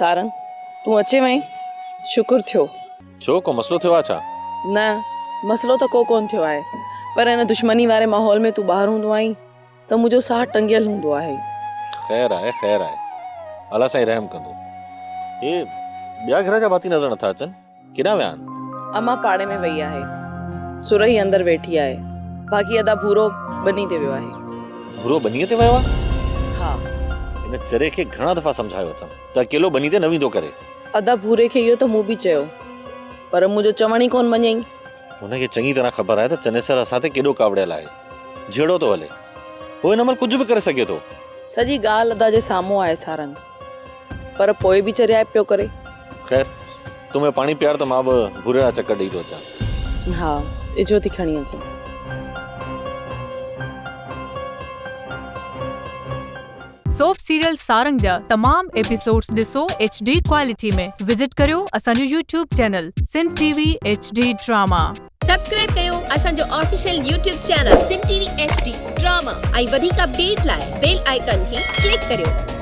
سارنگ، تون اچي وئين، شڪر ٿيو. ڇو، ڪو مسئلو ٿيو آهي ڇا؟ نه، مسئلو ته ڪو ڪونه ٿيو آهي، پر ان دشمني واري ماحول ۾ تون ٻاهر هوندو آهين ته منهنجو ساهه ٽنگيل هوندو آهي. خير آهي، خير آهي. الله سائين رحم ڪندو. هي ٻيا گهر جا ڀاتي نظر نٿا اچن. ڪيڏانهن ويا آهن؟ امان پاڙي ۾ وئي آهي. سرهي اندر ويٺي آهي. باقي ادا ڀورو ٻني تي ويو آهي. ڀورو ٻنيء تي ويو آهي؟ ها. هن چري کي گهڻا دفعا سمجهايو اٿم ته اڪيلو ٻني تي نه ويندو ڪري. ادا ڀوري کي اهو ته مون به چيو، پر منهنجو چوڻ ئي ڪونه مڃيائين. هن کي چڱي طرح خبر آهي ته چنيسر اسان تي ڪيڏو ڪاوڙيل آهي. جهيڙو ٿو هلي. هو هن مهل ڪجهه به ڪري سگهي ٿو. سڄي ڳالهه ادا جي سامهون آهي سارنگ. پر پوء به چريائپ پيو ڪري. خير، تون مون کي پاڻي پيار ته مان به ڀوريڙا چڪر ڏئي ٿو اچان. ها، اجهو ٿي کڻي اچان. سوپ سيريل سارنگ جا تمام ايپيسوڊز ڏسو ايڇ ڊي ڪوالٽي ۾ وزٽ ڪريو اسان جو YouTube channel Sindh T V H D drama. Subscribe ڪيو اسان جو official YouTube channel Sindh T V H D drama ۽ وڌيڪ اپڊيٽ لاء بيل آئيڪان کي ڪلڪ ڪريو.